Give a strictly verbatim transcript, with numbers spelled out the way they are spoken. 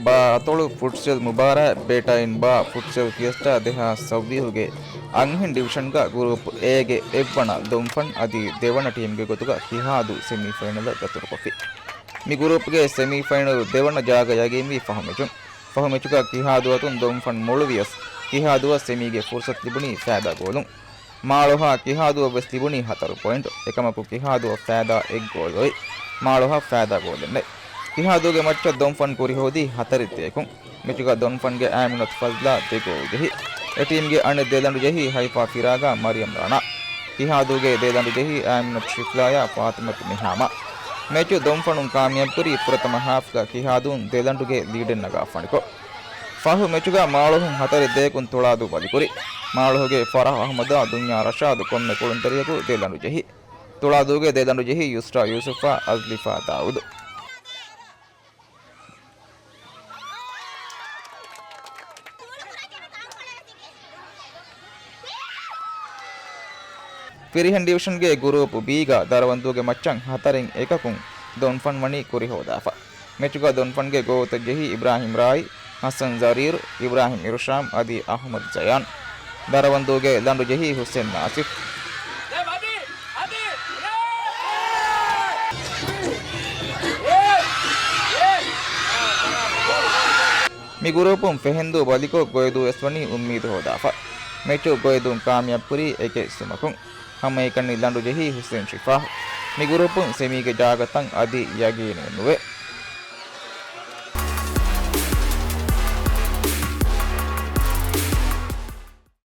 ބާ އަތޮޅު ފުޓްސަލް މުބާރާތް ބޭޓާއިން ބާ ފުޓްސަލް ފިއެސްޓާ ދެހާސް ސައުވީހުގެ އަންހެން ޑިވިޝަންގަ ގުރޫޕް އޭގެ އެއްވަނަ ދޮންފަން އަދި ދެވަނަ ޓީމްގެ ގޮތުގަ ކިހާދޫ ސެމީ ފައިނަލަށް ދަތުރުކޮށްފި. މި ގުރޫޕްގެ ސެމީ ފައިނަލް ދެވަނަ ޖާގަ ޔަގީންވީ ފަހު މެޗުން. ފަހު މެޗުގަ ކިހާދޫ އަތުން ދޮންފަން މޮޅުވިޔަސް، ކިހާދޫއަށް ސެމީގެ ފުރުސަތު ލިބުނީ ފައިދާ ގޯލުން. މާޅޮހާ ކިހާދޫއަށް ވެސް ލިބުނީ ހަތަރު ޕޮއިންޓު. އެކަމަކު ކިހާދޫއަށް ފައިދާ އެއް ގޯލް އޮތް. މާޅޮހާ ފައިދާ ގޯލެއް ނެތް. ކިހާދޫގެ މައްޗަށް ދޮންފަން ކުރިހޯދީ ހަތަރެއް ދޭކުން. މެޗުގަ ދޮންފަންގެ އާމިނަތު ފަޒްލާ ދެ ގޯލް ޖެހި. އެ ޓީމްގެ އަނެއް ދެ ލަނޑު ޖެހީ ހައިފާ ފިރާގާ މަރިޔަމް ރާނާ. ކިހާދޫގެ ދެ ލަނޑު ޖެހީ އާމިނަތު ޝިފްލާޔާ ފާތިމަތު ނިހާމާ. މެޗު ދޮންފަނުން ކާމިޔާބުކުރީ ފުރަތަމަ ހާފްގަ ކިހާދޫން ދެ ލަނޑުގެ ލީޑެއް ނަގާފާނެކޮށް. ފަހު މެޗުގަ މާޅޮހުން ހަތަރެއް ދޭކުން ތުޅާދޫ ބަލިކުރި. މާޅޮހުގެ ފަރަހް އަހްމަދާ ދުންޔާ ރަޝާދު ކޮންމެ ކުޅުންތެރިޔަކު ދެ ލަނޑު ޖެހި. ތުޅާދޫގެ ދެ ލަނޑު ޖެހި ޔުސްރާ ޔޫސުފާ އަޒްލިފާ ދާއޫދު. ފިރިހެން ޑިވިޝަންގެ ގުރޫޕް ބީގަ ދަރަވަންދޫގެ މައްޗަށް ހަތަރެއް އެކަކުން ދޮންފަން ވަނީ ކުރިހޯދާފަ. މެޗުގަ ދޮންފަންގެ ގޯލުތައް ޖެހީ އިބްރާހިމް ރާއި، ހަސަން ޒަރީރު، އިބްރާހިމް އިރުޝާމް އަދި އަހުމަދު ޒަޔާން. ދަރަވަންދޫގެ ލަނޑު ޖެހީ ހުސެން ނާސިފް. މި ގުރޫޕުން ފެހެންދޫ ބަލިކޮށް ގޮއިދޫ ވެސް ވަނީ އުއްމީދު ހޯދާފަ. މެޗު ގޮއިދޫން ކާމިޔާބުކުރީ އެކެއް ސުމަކުން. ހަމައެކަނި ލަނޑު ޖެހީ ހުސެން ޝިފާހް. މި ގުރޫޕުން ސެމީގެ ޖާގަތައް އަދި ޔަގީނެއް ނުވޭ.